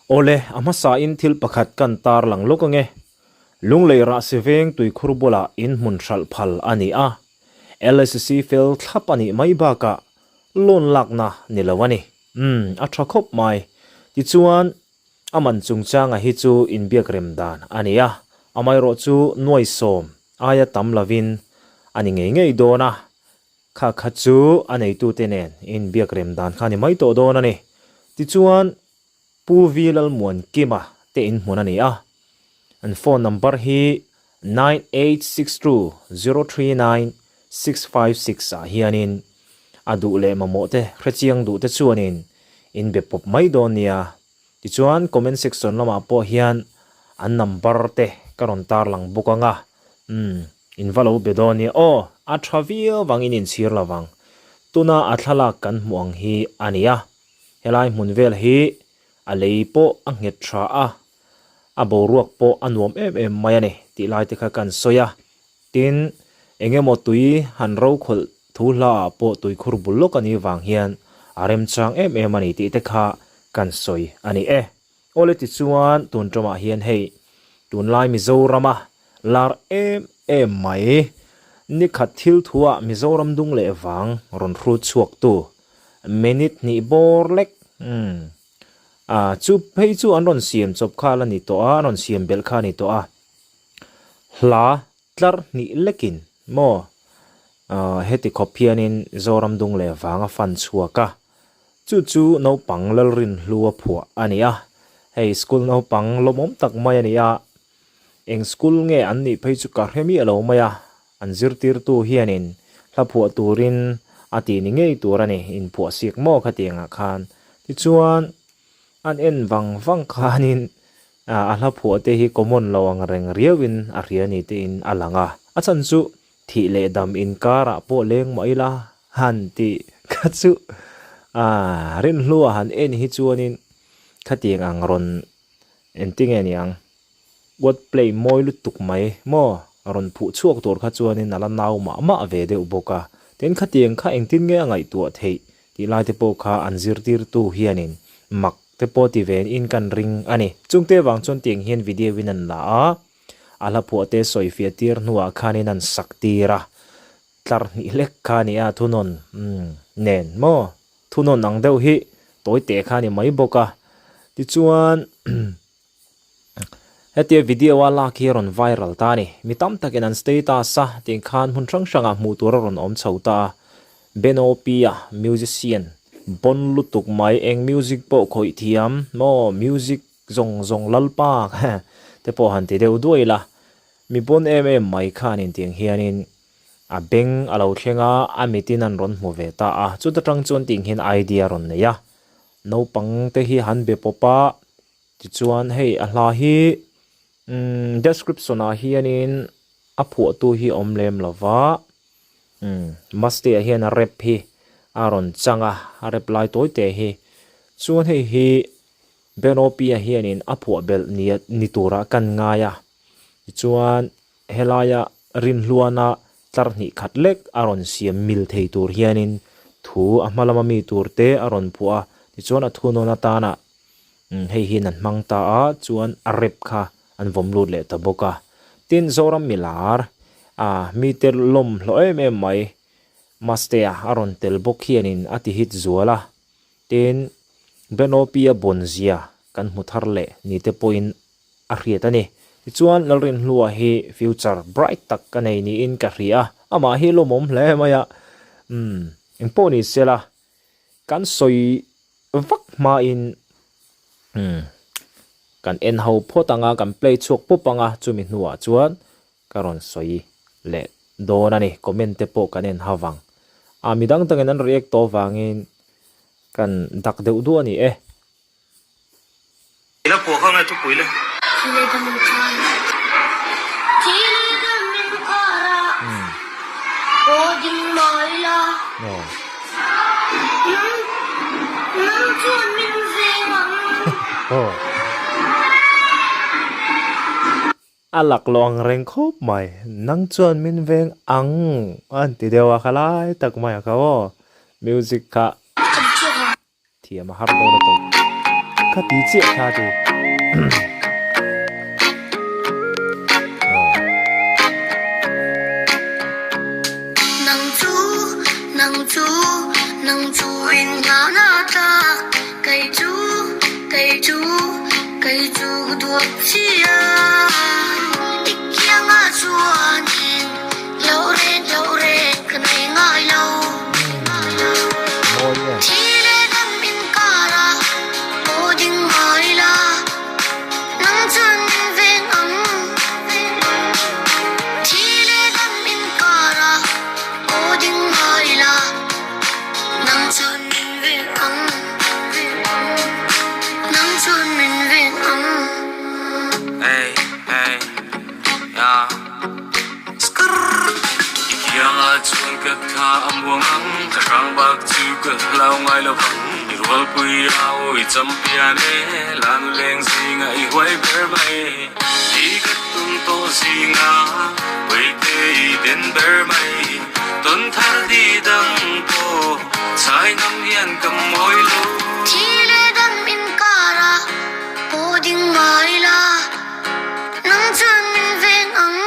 Awle, a hmasain thil pakhat kan tarlang lawk ange. Lunglei Rahsi veng tuikhur bulah inhmun hralh phal a ni a, LSC fel thlap a nih mai bakah loan lakna ni lo a ni. Umm, a tha khawp mai. Tichuan, a man chungchanga hi chu inbiak rem dan a ni a, amaherawhchu nuaisawm aia tam lovin a ni ngei ngei dawn a, kha kha chu a neitute nen inbiak rem dan kha a ni mai tawh dawn a ni. Tichuan, Pu V Lalmuankima te inhmun a ni a, an phone number hi 9862039656 ah hianin a duh leh mamawh te hrechiang duh te chuanin in be pawp mai dawn nia. Tichuan comment section lamah pawh hian an number te ka rawn tarlang bawk ang a, umm in va lo be dawn nia aw, a tha viau vangin inchhir lovang. Tuna a thlalak kan hmuh ang hi a ni a. Helai hmun vel hi a lei pawh a nghet tha a, a boruak pawh a nuam em em mai a ni tih lai te kha kan sawi a. Tin, eng emaw tui han ro khawlh thu hla ah pawh tuikhur bul lawk a nih vang hian a remchang em em a ni tih te kha kan sawi a ni e. Awle tichuan tun ṭawmah hian hei tunlai Mizorama lar em em mai nikhat thil thuah Mizoram dung leh vang rawn hrut chhuaktu minute hnih bawr lek umm ah chu phei chu an rawn siam chawp kha la ni tawh a an rawn siam belh kha a ni tawh a hla tlar hnih lekin maw ah heti khawp hianin Zoram dung leh vang a fan chhuak a. Chu chu naupang Lalrinhlua phuah a ni a, hei school naupang lawmawm tak mai a ni a, eng school nge an nih phei chu ka hre miah lo mai a, an zirtirtu hianin hla phuah turin a tih ni ngei tur a ni, inphuah siak maw khatiangah khan. Tichuan an en vang vang khanin a hla phuah te hi common lo ang reng riauin a hria ni tiin a lang a, a chhan chu Thih leh dam inkarah pawh leng mah ila han tih kha chu aah rinhlua han en hi chuanin khatiang ang rawn engtinge ni ang word play mawi lutuk mai maw rawn phuh chhuak tur kha chuanin a la nau mah mah ve deuh bawk a, tin khatiang kha engtin nge a ngaihtuah theih tih lai te pawh kha an zirtirtu hianin mak te pawh ti ve in kan ring a ni. Chungte vang chuan tiang hian video in an la a. A hla phuah te sawi fiah tir hnuah khanin an sak tir a, tlar hnih hlek kha a ni a, thunawn umm nen maw thunawn ang deuh hi tawi teh kha a ni mai bawk a. Tichuan hetia video a lak hi a rawn viral ta a ni, mi tam takin an status a tih khan hmun hrang hrangah hmuh tur a rawn awm chho ta a, Benopia musician bon lutuk mai eng music pawh khawih thiam maw music Zawng zawng Lalpa te pawh han ti deuh duai ila, mi pawn em em mai khan intiang hianin a beng a lo thleng a, a mitin an rawn hmu ve ta a, chuta tang chuan tiang hian idea a rawn nei a, naupang te hi han be pawp a, tichuan hei a hla hi umm description ah hianin a phuahtu hi a awm lem lo va, umm Mastea hian a rap hi a rawn chang a, a rap lai tawi te hi, chuan hei hi. Benopia hianin a phuah belh nia ni turah kan ngai a, tichuan helaia rinhluana tlar hnih khat lek a rawn siam mil thei tur hianin thu a hma lama mi turte a rawn phuah a, tichuan a thunawn atana hei hian an hmang ta a, chuan a rep kha an vawm lut leh ta bawk a. Tin, Zoram milar a mite lawm hlawh em em mai Mastea a rawn tel bawk hianin a ti hit zual a. Tin, Benopia bawnzia kan hmu thar leh ni te pawhin a hriat a ni. Tichuan, Lalrinhlua hi future bright tak ka nei niin ka hria a, amah hi lawmawm hle mai a. Umm, engpawh ni sela, kan sawi vak hmain umm kan en ho phawt ang a, kan play chhuak pawp ang a, chumi hnuah chuan Ka rawn sawi leh dawn a ni, comment te pawh kan en ha vang. A midang dangin an react tawh vangin kan dak deuh duah a ni e. Ila phuah kha nge thupui le. Thi leh dam in kar Thi leh dam in kar ah Aw ding mai la Nang nang chuan min veng ang. A laklawh ang reng khawp mai. Nang chuan min veng ang a han ti deuh a, khalai tak mai a kha aw. Music kha thiam a har dawn a tawp. Kha ti chiah kha ti. Nang chu, nang chu, nang chu in nga na tak kei chu, kei chu, kei chu ka duat chia. I kianga chuanin lo reng lo reng ka nei ngai lo. Mawi em. Thi leh dam inkar a aw ding ngai la. Nang chuan min veng ang. Thi leh dam inkar a aw ding ngai la. Nang chuan min veng ang. Nang chuan min veng ang. Hey, hey, yeah. Skrrr. I kianga chuan ka thla a muang ang, ka hrang bak chu ka hlau ngai lo vang. I rualpui a aw i champion e, lan leng zinga i huai ber mai. I ka tum tawh zinga, puite i den ber mai. Tawn thar di dang pawh, chhai ngam hian ka mawi lo. Thi leh dam inkar a, pawh ding ngai la. Nang chuan min veng ang.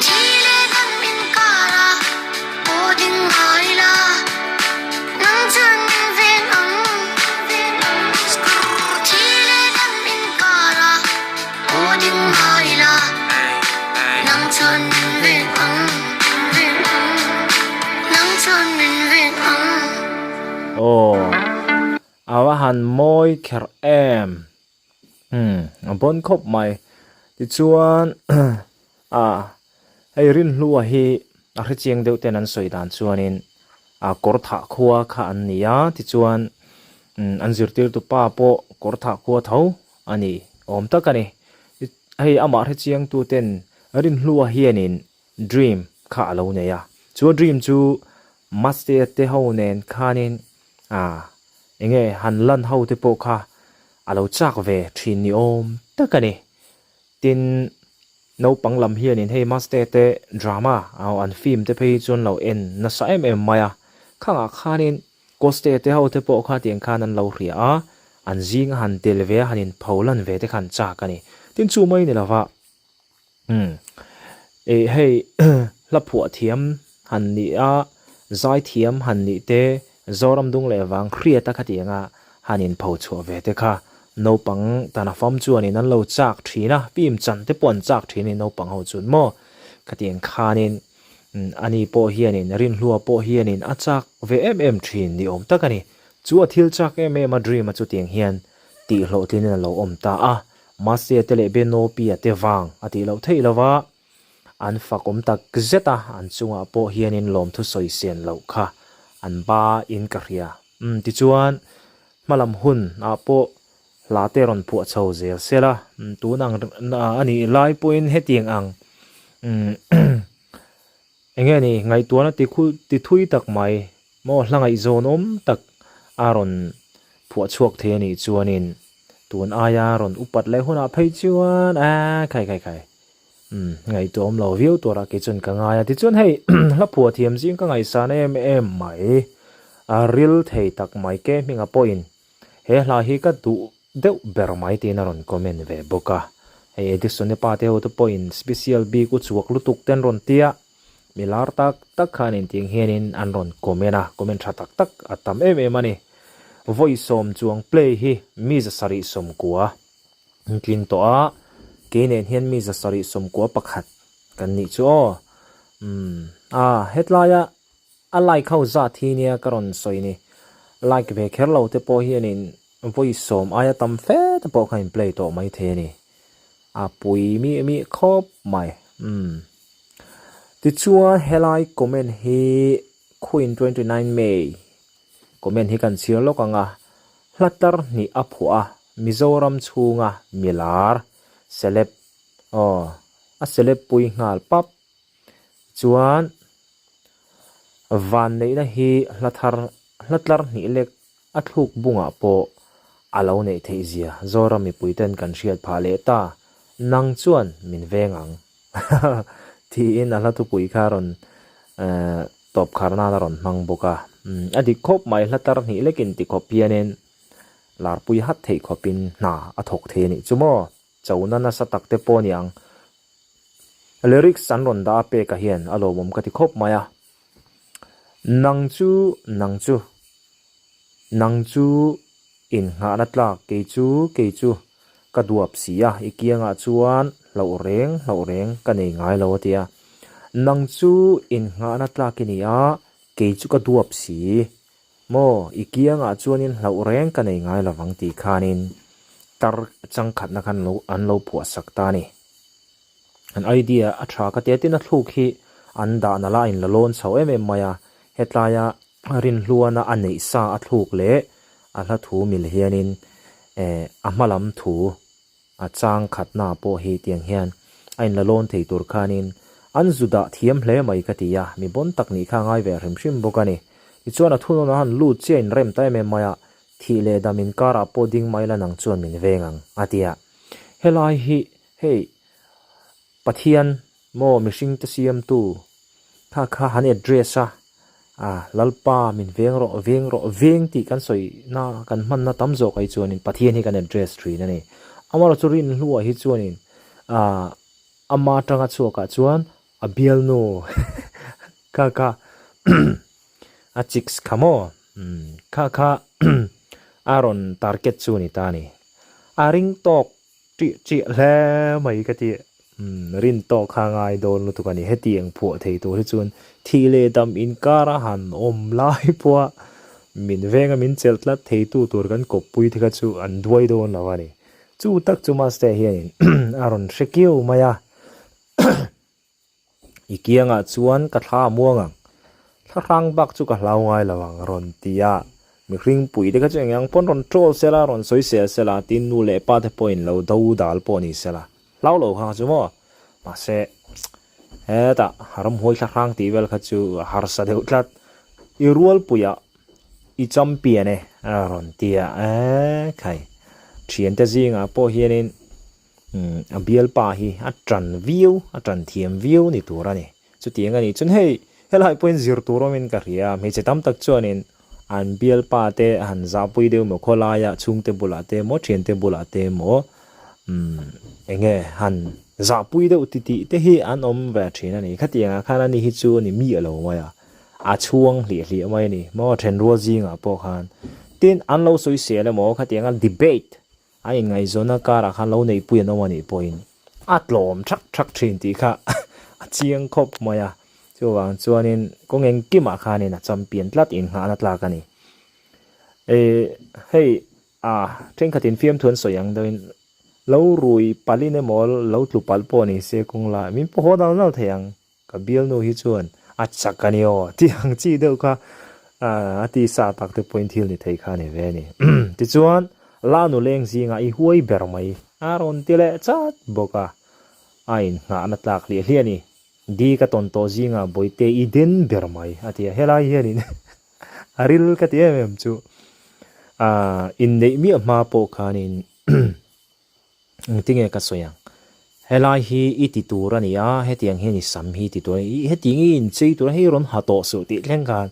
Thi leh dam inkar a aw ding ngai la. Nang chuan min veng ang. Thi leh dam inkar a aw ding ngai la. Nang chuan min veng ang. Nang chuan min veng ang. Aw a va han mawi kher em. Umm a bawn khawp mai tichuan ah hei Rinhlua hi a hrechiang deuh ten an sawi dan chuanin ah kawr thah khua kha an ni a tichuan umm an zirtirtu pa pawh kawr thah khua tho a ni awm tak a ni hei amah hrechiang tu ten Rinhlua hianin dream kha a lo nei a chu a dream chu Mastea te ho nen khanin ah enge han lan ho te pawh kha a lo chak ve thin ni awm tak a ni. Tin, naupang lam hianin hei Maste te drama an film te phei hi chuan lo en nasa em em mai a. Khangah khanin Koste te ho te pawh kha tiang khan an lo hria a, an zing a han tel ve a, han inpho lan ve te kha an chak a ni. Tin, chu mai ni lova Umm eh hei hla phuah thiam han nih a, zai thiam han nih te, Zoram dung leh vang hriat a khatiang a han in pho chhuah ve te kha naupang tana fam chuanin an lo chak thin a, film chan te pawh an chak thin a ni naupang ho chuan maw khatiang khanin ani pawh hianin Rinhlua pawh hianin a chak ve em em thin ni awm tak a ni. Chu a thil chak em em a dream a chutiang hian tih hlawhtlin in a lo awm ta a. Mahse te leh Benopia te vang a tih loh theih lova, an fak awm tak zet a, an chungah pawh hianin lawmthu sawi sen loh kha an ba in ka hria. Umm tichuan hmalam hun ah pawh hla te rawn phuah chho zel se la, umm tun ang a nih lai pawhin hetiang ang umm enge ni ngaihtuahna ti khu ti thui tak mai Maw hla ngaihzawn awm tak a rawn phuah chhuak thei a nih chuanin tun aia rawn upat leh hunah phei chuan a khai khai khai umm ngaihtuah awm lo viau tur ah kei chuan ka ngai a tichuan hei hla phuah thiam zing ka ngaihsan em em mai a ril thei tak mai ke hminga pawhin he hla hi ka duh deuh ber mai tiin a rawn comment ve bawk a hei Edison e pa te ho te pawhin special bik u chhuak lutuk te an rawn tia. Mi lar tak tak khan intiang hianin an rawn comment a, comment tha tak tak a tam em em a ni. Vawi 10 chuang play hi mi 790 an tling tawh a, kei nen hian mi 791 kan nih chu aw. Umm a hetlaia a like ho zat hi nia ka rawn sawi ni, like ve kher lo te pawh hianin vawi 10 aia tam fe te pawh kha in play tawh maithei a ni. A pui mih mih khawp mai. Umm. Tichuan helai comment hi Queen 29 May comment hi kan chhiar lawk ang a, hla tar hnih a phuah a, Mizoram chhunga milar celeb aw a celeb pui nghal pap. Chuan vanneihna hi hla thar hla tlar hnih lek a thluk bungah pawh a lo neih theih zia Zoram mipuiten kan hriat phah leh ta, nang chuan min veng ang. Tiin a hla thupui kha a rawn tawp khar nan a rawn hmang bawk a. A dik khawp mai, hla tar hnih lekin ti khawp hianin Larpui hat theih khawpin hna a thawk thei a nih chu maw? Chona nasa tak te pawh a ni ang. Lyrics an rawn dah a pekah hian a lawmawm ka ti khawp mai a. Nang chu, nang chu, nang chu innghahna tlak kei chu, kei chu ka duap si a, i kiangah chuan hlauh reng, hlauh reng ka nei ngai lo a ti a. Nang chu innghahna tlak i ni a, kei chu ka duap si. Maw, i kiangah chuanin hlauh reng ka nei ngai lovang tih khanin tar changkhatna khan lo an lo phuah sak ta a ni. An idea a tha ka tia tin a thluk hi an dah nalh a, a inla lawn chho em em mai a, hetlaia rinhluana a neih sa a thluk leh a hla thu mil hianin eh a hma lam thu A chang khatna pawh hi tiang hian a inla lawn thei tur khanin an zu dah thiam hle mai ka ti a, mi bawn tak nih kha a ngai ve hrim hrim bawk a ni. Tichuan a thunawn a han lut chiah in rem ta em em mai a, thih leh dam inkarah pawh ding mai la nang chuan min veng ang, a ti a. Helai hi hei Pathian Maw mihringte siamtu kha kha han address a, a Lalpa min veng rawh, veng rawh, veng tih kan sawi na kan hmanna tam zawk ai chuanin Pathian hi kan address thin a ni. Amaherawhchu chu rinhlua hi chuanin ah ama atanga chhuakah chuan a bialnu kha kha a chicks kha maw kha kha a rawn target chu a ni ta a ni. A ring tawk Ṭih ṭih hle mai ka ti. Umm, rin tawk kha ngai dawn lutuk a ni. Heti eng phuah thei tur hi chuan thih leh dam inkar a han awm lai pawha min venga min chelh tlat theitu tur kan kawppui te kha chu an duai dawn lo a ni. Chu tak chu Master hianin a rawn hre kiau mai a. I kiangah chuan ka thla a muang ang. Thla hrang bak chu ka hlau ngai lo ang rawn ti a. Mihring pui te kha chu eng ang pawn rawn troll sela, rawn sawi sel sela, tin nu leh pa te pawhin lo do dal pawh ni sela. Hlau lo kha kha chu maw? Mahse, hetah ramhuai thla hrang tih vel kha chu a harsa deuh tlat. I rualpuiah i champion e a rawn ti a. Eee khai, thiante zingah pawh hianin Umm a bialpa hi a tan viau, a tan thiam viau ni tur a ni. Chutiang a nih chuan hei helai pawhin zir tur awmin ka hria a, hmeichhe tam tak chuanin an bialpa te han zahpui deuh maw khawlaia chhungte bulah te emaw thiante bulah te emaw umm eng nge han zahpui deuh titih te hi an awm ve thin a ni. Khatiangah khan ani hi chu a ni miah lo mai a, a chhuang hliah hliah mai a ni maw thenrual zingah pawh khan. Tin, an lo sawisel emaw khatianga debate A inngaihzawnna karah khan lo neihpui an awm a nih pawhin a tlawm thak thak thin tih kha a chiang khawp mai a. Chuvang chuanin kawng engkimah khanin a champion tlat innghahna tlak a ni. Ih hei a thenkhatin fiamthu an sawi ang deuhin lo rui palhin emaw lo tlu palh pawh ni se kawng la min pawh haw nal nal thei ang. Ka bialnu hi chuan a chak a ni aw tih ang chi deuh kha a tisa tak te pawhin thil ni thei kha a ni ve a ni. Tichuan, Lanu leng zingah i huai ber mai a rawn ti leh chat bawk a, a innghahna tlak hliah hliah a ni. Di ka tawn tawh zingah Bawihte i den ber mai a ti a, helai hianin a ril ka ti em em chu inneih miah hma pawh khanin Engtinge ka sawi ang? Helai hi i ti tur a ni a, hetiang hian i sam hi i ti tur a ni, hetiang i inchei tur a, hei rawn ha tawh suh tih thleng khan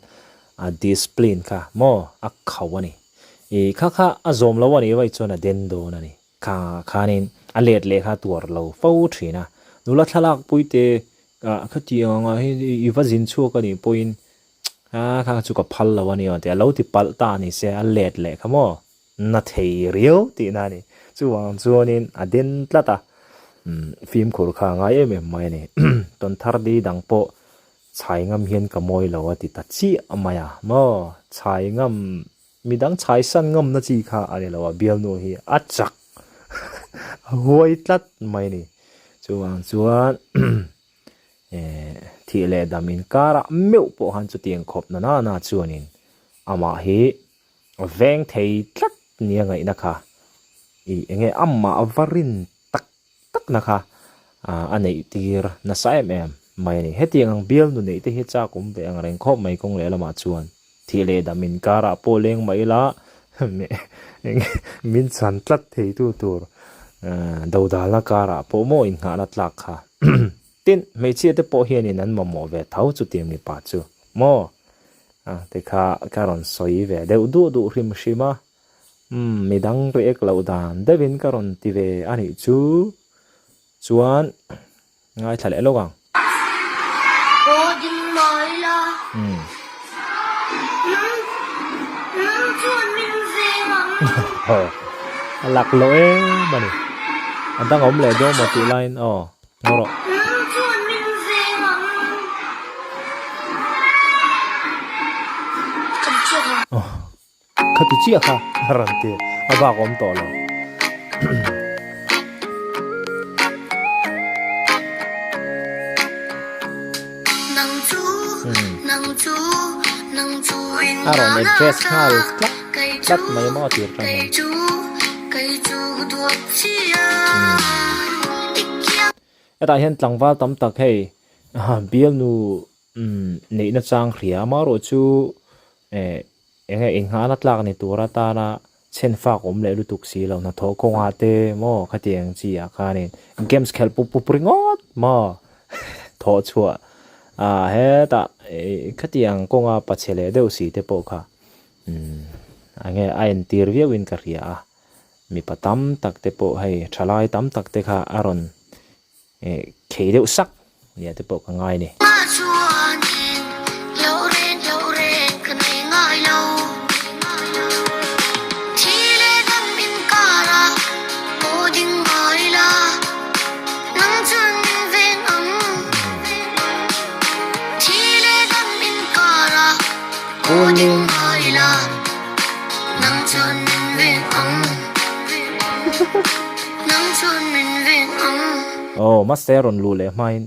a discipline kha maw a khauh a ni. I kha kha a zawm lo a nih vaih chuan a den dawn a ni. Kha khanin a let leh kha a tuar lo fo thin a. Nula thlalak puite khatiang angah hi i va zin chhuak a nih pawhin a kha chu ka phal lo a ni aw tih a lo ti palh ta a ni se a let leh kha maw. Na thei riau tihna a ni. Chuvang chuanin a den tlat a, fimkhur kha a ngai em em mai a ni. Tawn thar di dang pawh chhai ngam hian ka mawi lo a ti ta chiah mai a, maw chhai ngam, midang chhai san ngamna chi kha a ni lo a, bialnu hi a chak a huai tlat mai a ni. Chuvang chuan thih leh dam inkarah meuh pawh khan chutiang khawp na na na chuanin amah hi A veng thei tlat nia ngaihna kha i enge amah va rin tak tak na kha a neih tir nasa em em mai a ni. Hetiang ang bial nu neih te hi chak awm ve ang reng khawp mai kawng leh lamah chuan thih leh dam inkarah pawh leng mah ila enge min chhan tlat thei tu tur dodalna karah pawh maw innghahna tlak kha tin hmeichhia te pawh hianin an mamawh ve tho chutiang mipa chu maw. A ti kha ka rawn sawi ve deuh duh duh hrim hrim a. Umm midang react loh dan deuhin ka rawn ti ve a nih chu. Chuan ngaithla leh lawk ang. Aw ding mai la. Umm. Nang nang chuan min veng ang. Aw a lak loh em a ni. A dang a awm leh dawn maw tih laiin aw ngaw rawh. Nang chuan min veng ang. Ka ti chiah kha. Aw Khati chiah kha a rawn ti a bak awm tawh lo. A rawn address nghal tlat tlat mai maw tir tang hian. Hetah hian tlangval tam tak hei bialnu neihna chang hria amaherawhchu eh Eng nge inghahna tlak ni tur atana chhen fak awm leh lutuk si lo hnathawh kawngah te maw khatiang chi ah khanin games khelh pup pup ringawt maw thawh chhuah ah hetah khatiang kawnga pachhe leh deuh si te pawh kha umm eng nge a entir viau in ka hria a mipa tam tak te pawh hei thalai tam tak te kha a rawn Khei deuh sak nia te pawh ka ngai ni. Aw Master rawn luh leh hmain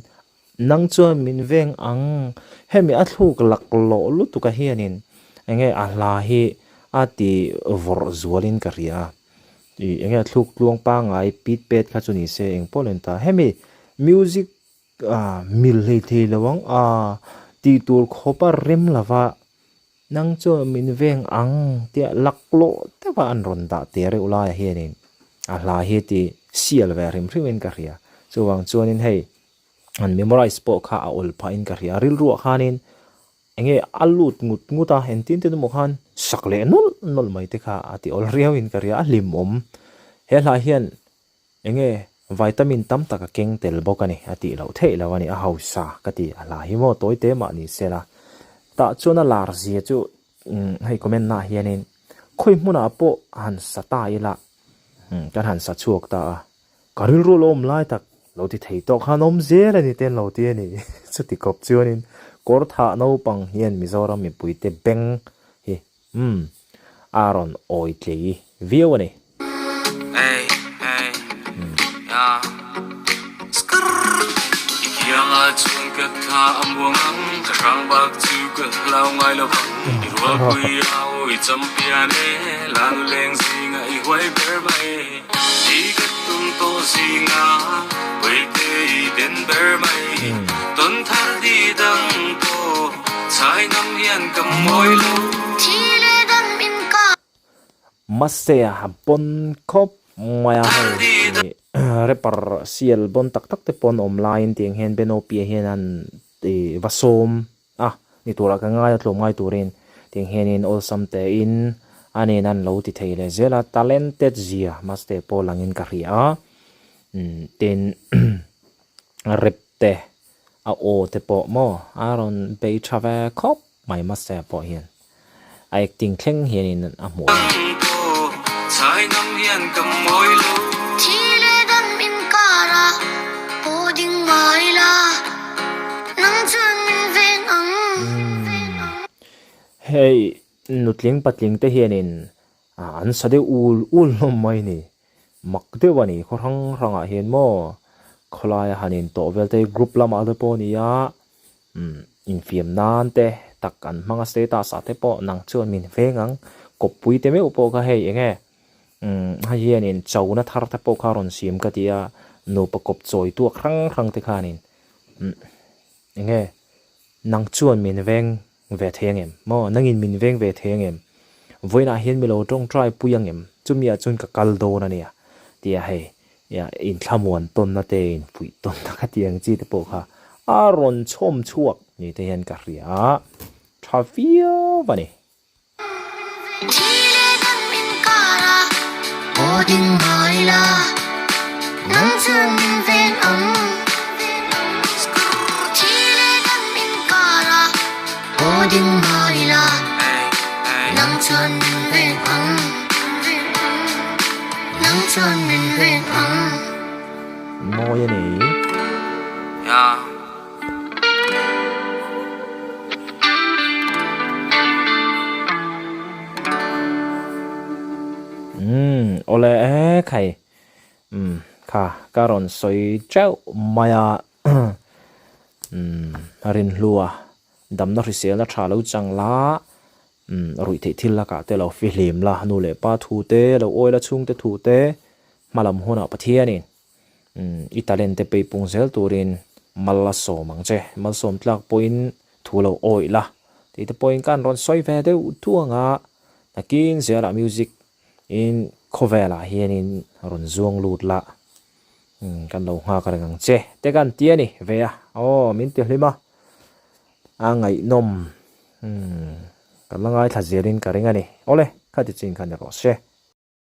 nang chuan min veng ang hemi a thluk laklawh lutuk a hianin enge a hla hi a ti vawrh zualin ka hria a ih enge a thluk tluang pangngai pit pet kha chu ni se eng pawh len ta hemi music ah mil hlei thei lo ang a tih tur khawpa rem lova nang chuan min veng ang tia laklawh deuha an rawn dah te reuh laiah hianin a hla hi ti sial ve hrim hrimin ka hria chuvang chuanin hei an memorize pawh kha a awl phahin ka hria rilruah khanin enge a lut ngut ngut a engtin te emaw khan sak leh nawlh nawlh mai te kha a ti awl riauin ka hria a hlimawm he hla hian Enge vitamin tam tak a keng tel bawk a ni, a tih loh theih lo a ni, a hausa ka ti, a hla hi maw tawi te mah ni se la. Tah chuan a lar zia chu hei comment naah hianin khawi hmunah pawh han sa ta ila kan han sa chhuak ta a, ka rilru lo awm lai tak lo ti thei tawh khan awm zel a ni te an lo ti a ni. Chuti kawp chuanin kawr thah naupang hian Mizoram mipuite beng hi Umm, a rawn awi tlei viau a ni. Mahse a pawn khawp mai a hei rapper sial bawn tak tak te pawn awm laiin tiang hian Benopia hian an va sawm a ni turah ka ngai a tlawm ngai turin tiang hianin awlsam tein a nen an lo ti thei leh zel a talented zia Maste pawh langin ka hria a tin rap te a aw te pawh maw a rawn bei tha ve khawp mai Maste pawh hian a acting thleng hianin a hmuh a ni. Hei nutling patling te hianin an sa deuh ul ul hlawm mai ni. Mak deuh a ni khaw hrang hrangah hian maw khawlaia han intawh vel te group lamah te pawh a ni a. Umm infiam nan te tak an hmang a status ah te pawh nang chuan min veng ang kawppui te meuh pawh kha hei eng nge umm hei hianin chona thar te pawh kha a rawn siam ka ti a nupa kawp chawi tuak hrang hrang te khanin umm eng nge nang chuan min veng ve thei ang em maw nangin min veng ve thei ang em vawiinah hian mi lo tawngtai pui ang em chumi ah chuan ka kal dawn a nia tia hei Ia inthlamuan tawnna te, infuih tawnna ka tih ang chi te pawh kha a rawn chhawm chhuak ni te hian ka hria a, tha viau a ni. ding mai la nang chuan min veng ang Thi leh dam inkar a haw ding mai la nang chuan min veng ang Nang chuan min veng ang. Mawi a ni. Yeah. Umm awle e khai umm kha ka rawn sawi teuh mai a umm a rinhlua damna hriselna tha lo chang la umm ruih theih thil lakah te lo fihlim la nu leh pa thu te lo awi la chhungte thu te hmalam hunah Pathianin Umm i talent te peipung zel turin mal a sawm ang che, malsawm tlak pawhin thu lo awih la tih te pawhin ka han rawn sawi ve deuh thuang a, nakin zelah music in khawvelah hianin rawn zuang lut la, umm kan lo nghak reng ang che te ka han ti a ni ve a, aw min ti hlim a, a ngaihnawm umm ka la ngaithla zelin ka ring a ni, awle khati chin kha ni rawh se.